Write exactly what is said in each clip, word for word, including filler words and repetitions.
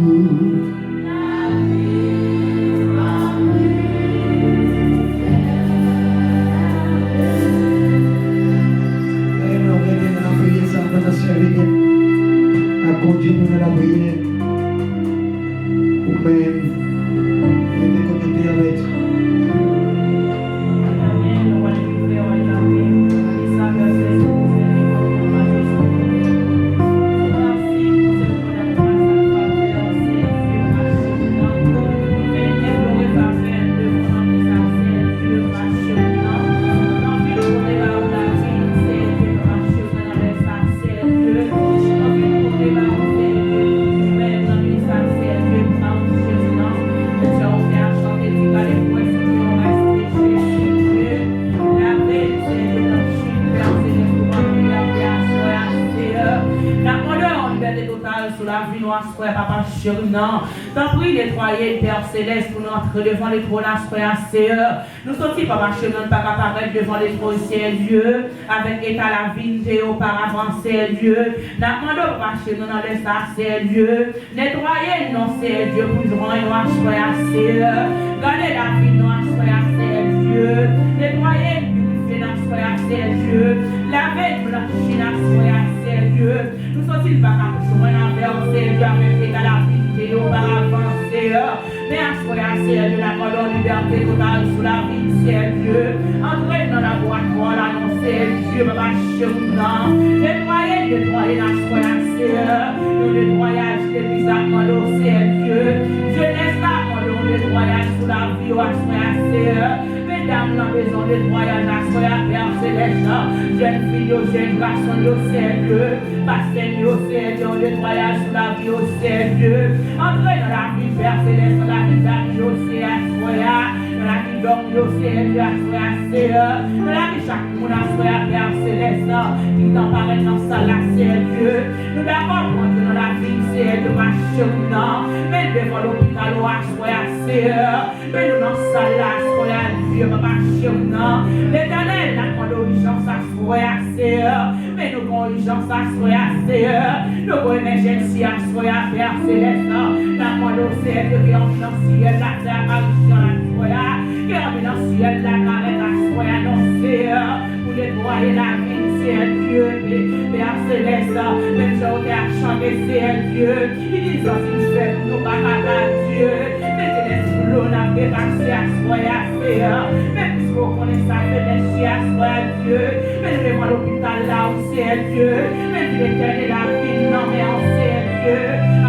Amen. Rete nan lapriyè sa pandan sèvis ap kontinye nan lapriyè. Ou menm, rete konekte avèk N ap mande w libète total sou lavi nou aswè, papa cheri m nan. Tanpri, netwaye n, Pè Selès, pou nou antre devan letwòn aswè a, Seyè. Nou santi, papa cheri m nan, nou pa ka parèt devan letwòn, Seyè Dye, avèk eta lavi n te ye oparavan, Seyè Dye. N ap mande w, papa cheri m nan, nan lè sa a, Seyè Dye, netwaye n non, Seyè Dye, pou jwenn nou aswè a, Seyè. Gade lavi n non aswè a, Seyè Dye. Netwaye n, pirifye n aswè a, Seyè Dye. Lave n, blanchi n aswè a, Seyè Dye. Nou santi n pa ka jwenn avè w, Seyè Dye, avèk eta lavi n te ye oparavan, Seyè. Men aswè a, Seyè Dye, n ap mande w libète total sou lavi n, Seyè Dye. Antre nan laboratwa la, non, Seyè Dye, papa cheri m nan. Netwaye n, netwaye n aswè a, Seyè. Yon netwayaj legliz la ap mande w, Seyè Dye. Jenès la ap mande w netwayaj sou lavi yo aswè a, Seyè. Medam nan bezwen netwayaj aswè a, Pè Selès. Jèn fi yo, jèn gason yo, Seyè Dye. Pastè yo, Seyè Dye, yon netwayaj sou lavi yo, Seyè Dye. Antre nan lavi, Pè Selès, nan lavi zanmi yo, Seyè, aswè a. Nan lavi dòm yo, Seyè Dye, aswè a, Seyè. Nan lavi chak moun aswè a, Pè Selès, ki t ap parèt nan sal la, Seyè Dye. Nou dakò pou antre nan lavi, Seyè Dye, papa cheri m nan. Men devan lopital ou aswè a, Seyè. Men nou nan sal la aswè a, Dye, papa cheri m nan. Letènèl, n ap mande w ijans aswè a, Seyè. Men nou gen yon ijans aswè a, Seyè. Nou gen yon emèjènsi aswè a, Pè Selès. N ap mande w, Seyè Dye, ke anbilans syèl la fè aparisyon l aswè a. Ke anbilans syèl la parèt aswè a, non, Seyè. Pou netwaye lavi n, Seyè Dye, Pè Selès. Menm jan w te ap chante, Seyè Dye. Ki dizans nou fè pou nou pa ka ba Dye. Mete lespri w nan depase aswè a, Seyè. Men piske w konnen sa fenèch ye aswè a, Dye. Men nou devan lopital la, wi, Seyè Dye. Men vin etène lavi n nan men w, Seyè Dye.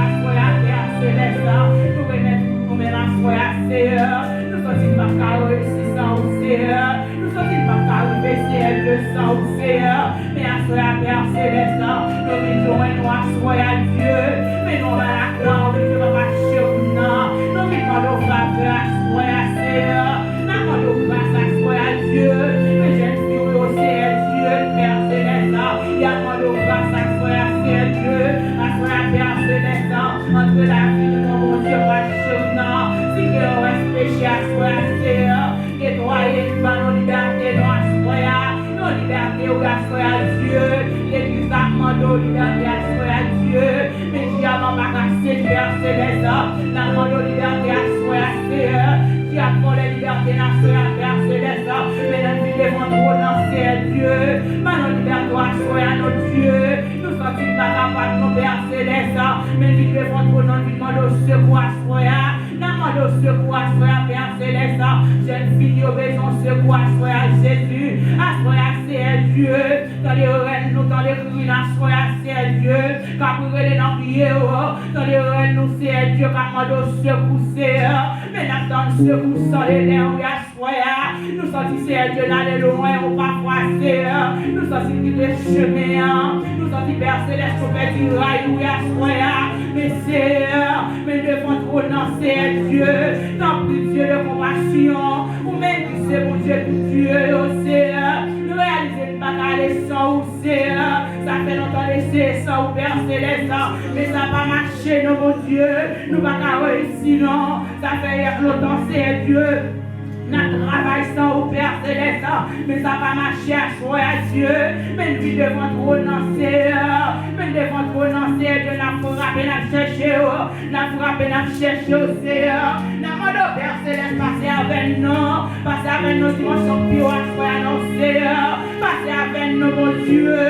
Aswè a, Pè Selès, nou remèt nou menm aswè a, Seyè. Nou santi n p ap ka reyisi san ou, Seyè. Nou santi n p ap ka rive, Seyè Dye, san ou, Seyè. Men aswè a, Pè Selès, nou vin jwenn ou aswè a, Dye. Men nou anba lakwa ou, Dye, papa cheri m nan. Nou vin mande w favè aswè a, Seyè. N ap mande w gras aswè a, Dye. Men jèn fi w yo, Seyè Dye, Pè Selès, y ap mande w gras aswè a, Seyè Dye. Aswè a, Pè Selès, antre lavi nou, non, Bondye, papa cheri m nan. Si gen yon rès peche aswè a, Seyè. Netwaye n, ban nou libète nou aswè a. Yon libète wi aswè a, Dye. Legliz la ap mande w libète aswè a, Dye. Men dyab an pa ka sedwi, Pè Selès. N ap mande w libète aswè a, Seyè. Dyab vòlè libète n aswè a, Pè Selès. Men n vin devan twòn nan, Seyè Dye. Ban nou libète w aswè a, non, Dye. Nou santi n pa kapab, non, Pè Selès. Men vin devan twòn nan, vin mande w sekou aswè a. N ap mande w sekou aswè a, Pè Selès. Jèn fi yo bezwen w sekou aswè a, Jezi. Aswè a, Seyè Dye, tande rèl nou, tande kri n aswè a, Seyè Dye, k ap rele nan pye w. Tande rèl nou, Seyè Dye, k ap mande w sekou, Seyè. Men n ap tann sekou san delè, wi, aswè a. Nou santi, Seyè Dye, n ale lwen, ou pafwa, Seyè. Nou santi n kite chemen an. Nou santi, Pè Selès, nou pèdi ray, wi, aswè a. Men, Seyè, men devan twòn nan, Seyè Dye, tanpri, Dye de konpasyon, ou menm ki se Bondye tout dye yo, Seyè, nou reyalize n pa ka ale san ou, Seyè. Sa fè lontan n eseye san ou, Pè Selès, men sa pa mache, non, Bondye. Nou pa ka reyisi, non. Sa fè lontan, Seyè Dye. N ap travay san ou, Pè Selès, men sa pa mache aswè a, Dye. Men n vin devan twòn nan, Seyè. Men devan twòn nan, Seyè Dye, n ap frape, n ap chèche w. N ap frape, n ap chèche w, Seyè. N ap mande w, Pè Selès, pase avè n non. Pase avè n nan dimansyon pi wo aswè a non, Seyè. Pase avè n non, Bondye.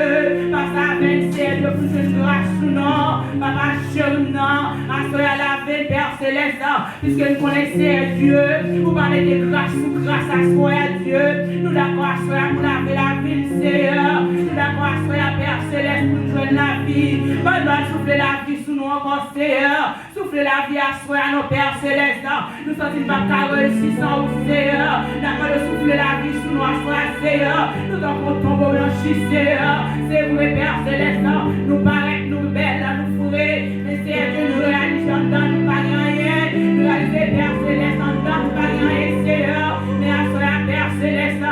Pase avè n, Seyè Dye, pou jwenn gras ou non. Papa cheri m nan, aswè a lave n, Pè Selès. Piske n konnen, Seyè Dye, ou pa mete gras sou kras aswè a, Dye. Nou dakò aswè a pou lave lavi n, Seyè. Nou dakò aswè a, Pè Selès, pou n jwenn lavi. Ban nou al soufle lavi sou nou ankò, Seyè. Soufle lavi aswè a non, Pè Selès. Nou santi n p ap ka reyisi san ou, Seyè. N ap mande w soufle lavi sou nou aswè a, Seyè. Nou tankou yon tonbo blanchi, Seyè. Se vre, Pè Selès, nou parèt, nou bèl, nou fre. Men Seyè Dye, nou reyalize anndan nou pa gen anyen. Nou reyalize, Pè Selès, anndan nou pa gen anyen, Seyè. Men aswè a, Pè Selès,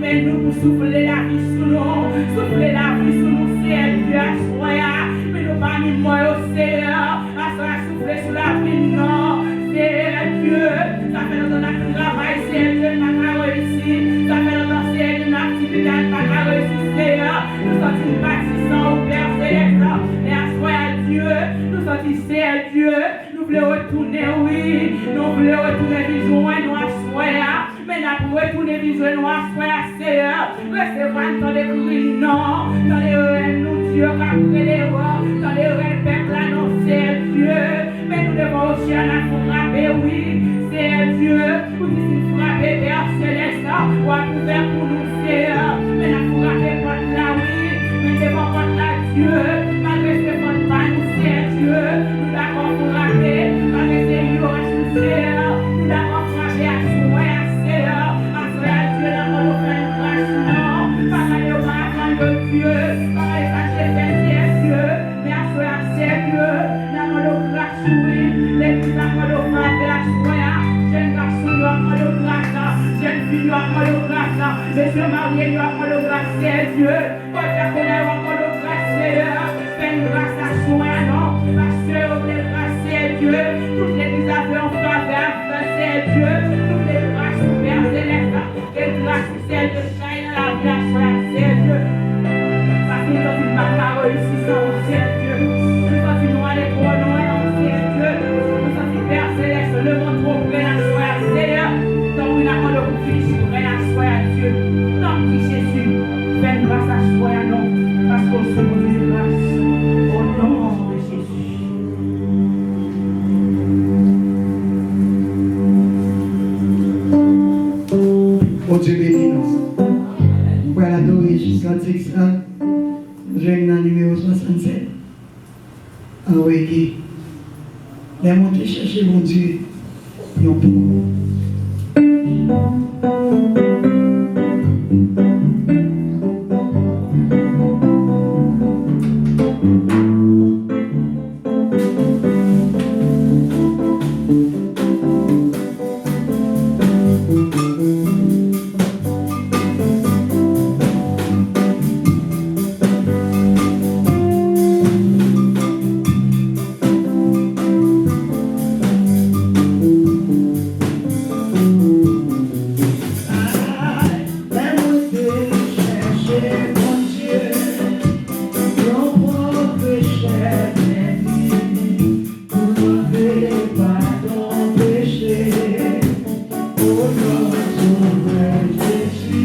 men nou pou soufle lavi sou nou. Soufle lavi sou nou, Seyè Dye, aswè a. Men nou pami mò yo, Seyè. Aswè a, soufle sou lavi n non, Seyè Dye. Sa fè lontan n ap travay, Seyè Dye, n pa ka reyisi. Sa fè lontan, Seyè Dye, n aktivite a, n pa ka reyisi, Seyè. Nou santi n pati san ou, Pè Selès. Men aswè a, Dye, nou santi, Seyè Dye, nou vle retounen, wi. Nou vle retounen vin jwenn ou aswè a. Men n ap retounen vin jwenn ou aswè a, Seyè. Resevwa n, tande kri n non. Tande rèl nou, Dye, k ap rele w. Tande rèl pèp la non, Seyè Dye. Men nou devan woche a, n ap frape, wi. Seyè Dye, ou di si n frape, Pè Selès, w ap ouvè pou nou, Seyè. Men n ap frape pòt la, wi. Men devan pòt la, Dye, malgre se fòt pa nou, Seyè Dye, nou dakò frape. Malgre se ignorans nou, Seyè, nou dakò frape aswè a, Seyè. Aswè a, Dye, n ap mande w fè nou gras non. Pa gade yo pa atann yo, Dye. Pa gade sa Dye fè, Seyè Dye. Men aswè a, Seyè Dye, n ap mande w gras, wi. Legliz la ap mande w favè aswè a. Jèn gason yo ap mande w gras. Jèn fi yo ap mande w gras. Mesye marye yo ap mande w gras, Seyè Dye. Pòt la kounye a yo ap mande w gras, Seyè. Fè n gras aswè a non. Pastè yo vle gras, Seyè Dye. Tout legliz la vle yon favè, Seyè Dye. Nou vle gras ou, Pè Selès. Ke gras ou, Seyè Dye, chay nan lavi aswè a, Seyè Dye. Paske nou santi n pa ka reyisi san ou, Seyè Dye. Nou santi nou ale twò lwen nan ou, Seyè Dye. Nou santi Pè Selès, lemonn twò prè aswè a, Seyè. Tanpri, n ap mande w pou fini prè aswè a, Dye. Tanpri, Jezi, fè n gras aswè a non. Paske w se Bondye gras. O non de Jezi. Bondye beni nou. Nou pral adore sou kantik sa. Nou jwenn nan nimewo swasannsèt. An rege. Lè mwen te chèche Bondye, yon pou. Lè mwen te chèche Bondye, yon pòv pechè vin li pou mande padon peche. O non Sovè Jezi,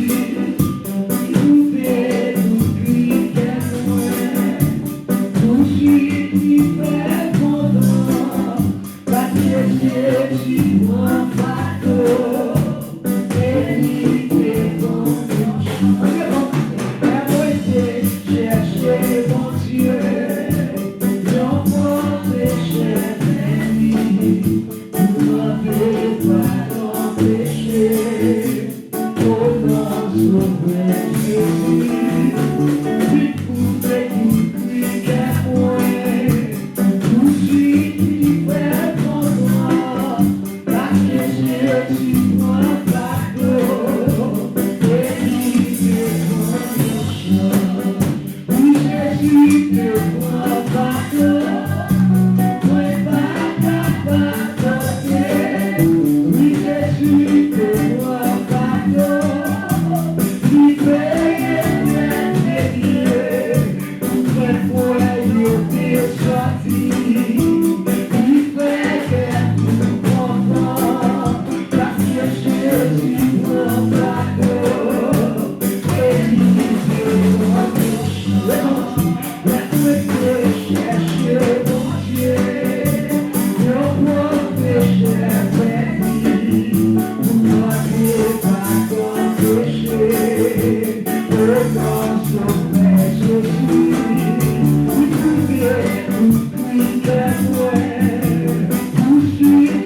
koute tout kri kè mwen, pou sipli fè kontan. Paske Jezi pran fado e li te pran yon chan. Lè mwen te chèche Bondye, yon pòv pechè vin li pou mande padon peche. O non Sovè Jezi, vin koute tout kri kè mwen, pou sipli fè kontan. Paske Jezi pran fado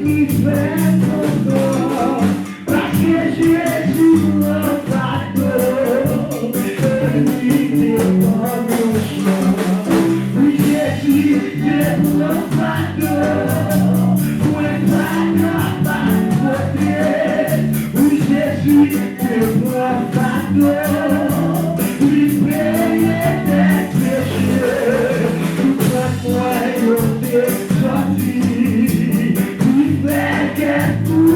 Li fè kontan, paske Jezi pran fado, e li te pran yon chan. Wi, Jezi te pran fado, mwen pa kapab pote. Wi, Jezi te pran fado, li peye dèt peche, tout kont mwen yo te sòti, li fè kè tou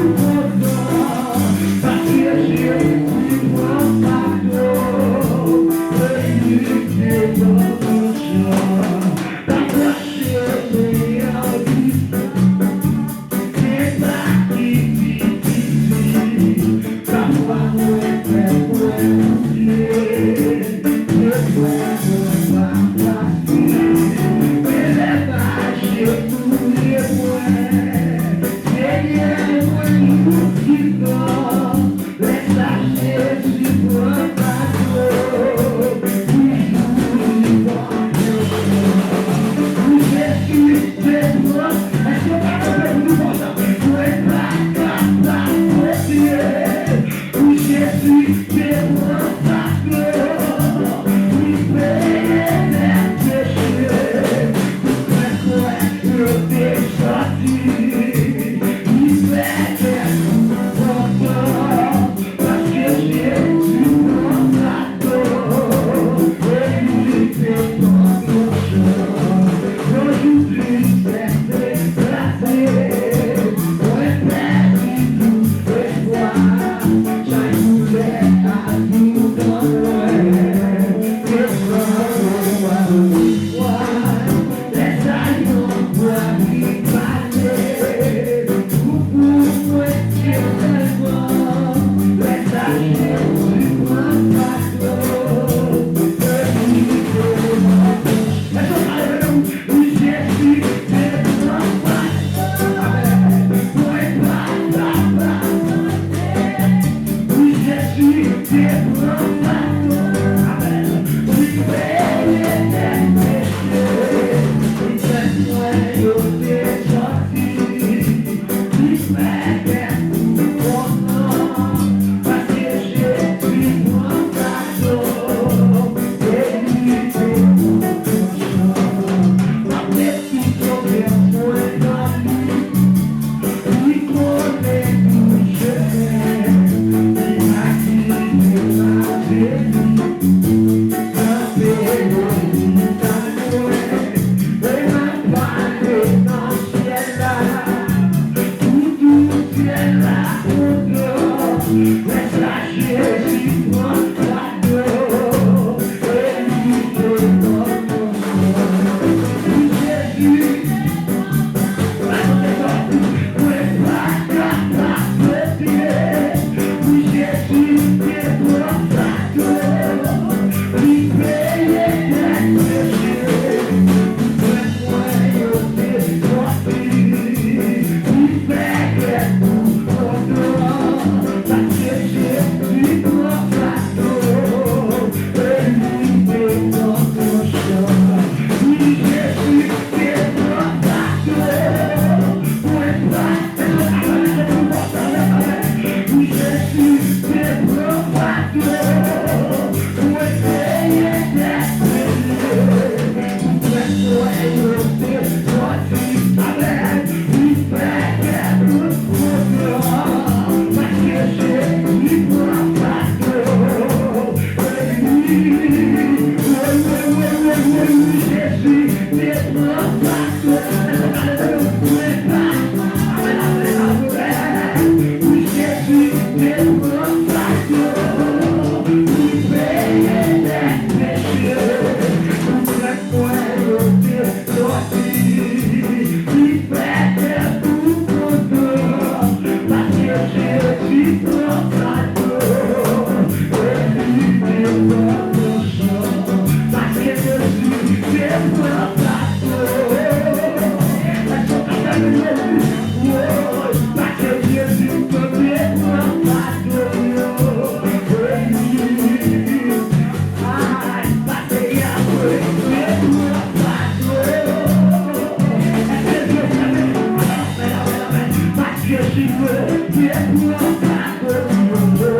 Jezi te pran padon nou.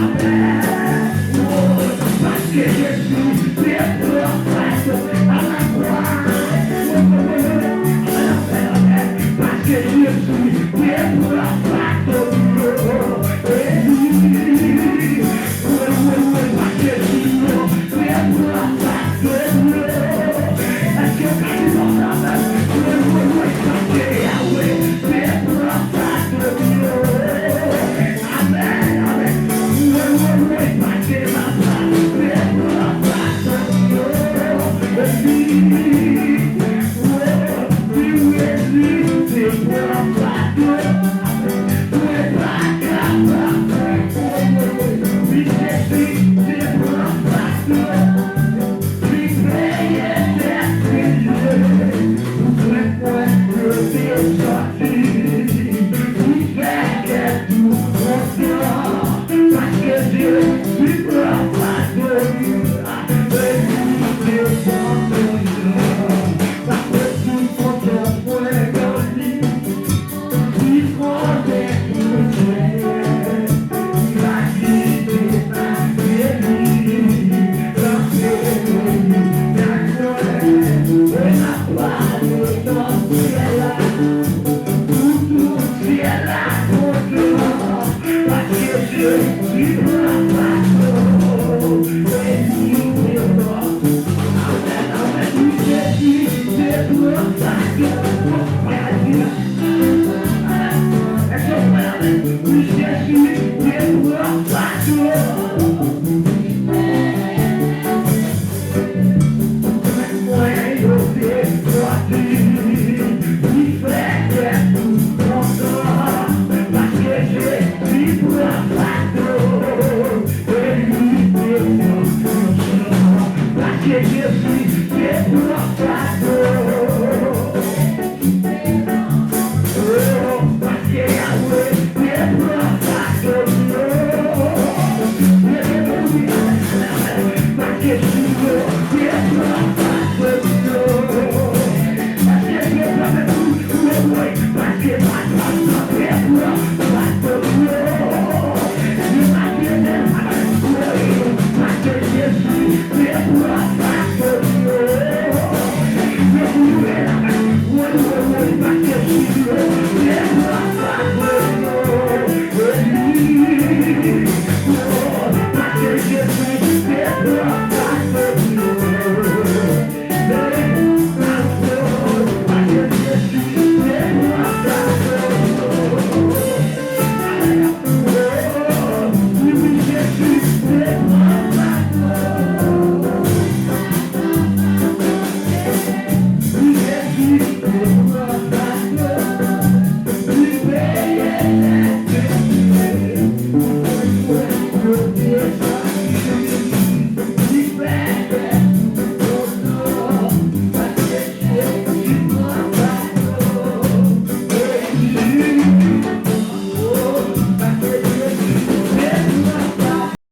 Amèn. Paske Jezi te pran padon a la kwa. Paske Jezi te pran padon nou. E li, wi, wi, wi, paske Jezi te pran padon nou. Èske w ka di Bondye amèn? Wi, wi, wi, paske Yahweh te pran padon nou. Amèn, amèn. Wi, wi, wi, paske Papa te pran padon nou. Wi, wi, wi, Jezi te pran padon. Mwen pa kapab. Wi, Jezi te pran padon. Li peye dèt li. Ou kwè mwen, yo te sòti. Li fè kè nou kontan. Paske Jezi pran padon. E li desann kontan. Paske tout kontan mwen nan li. Paske Jezi te pran padon. Oh, paske Yahweh te pran padon. Paske Jezi te pran padon. Paske Jezi te pran padon. Paske Papa te pran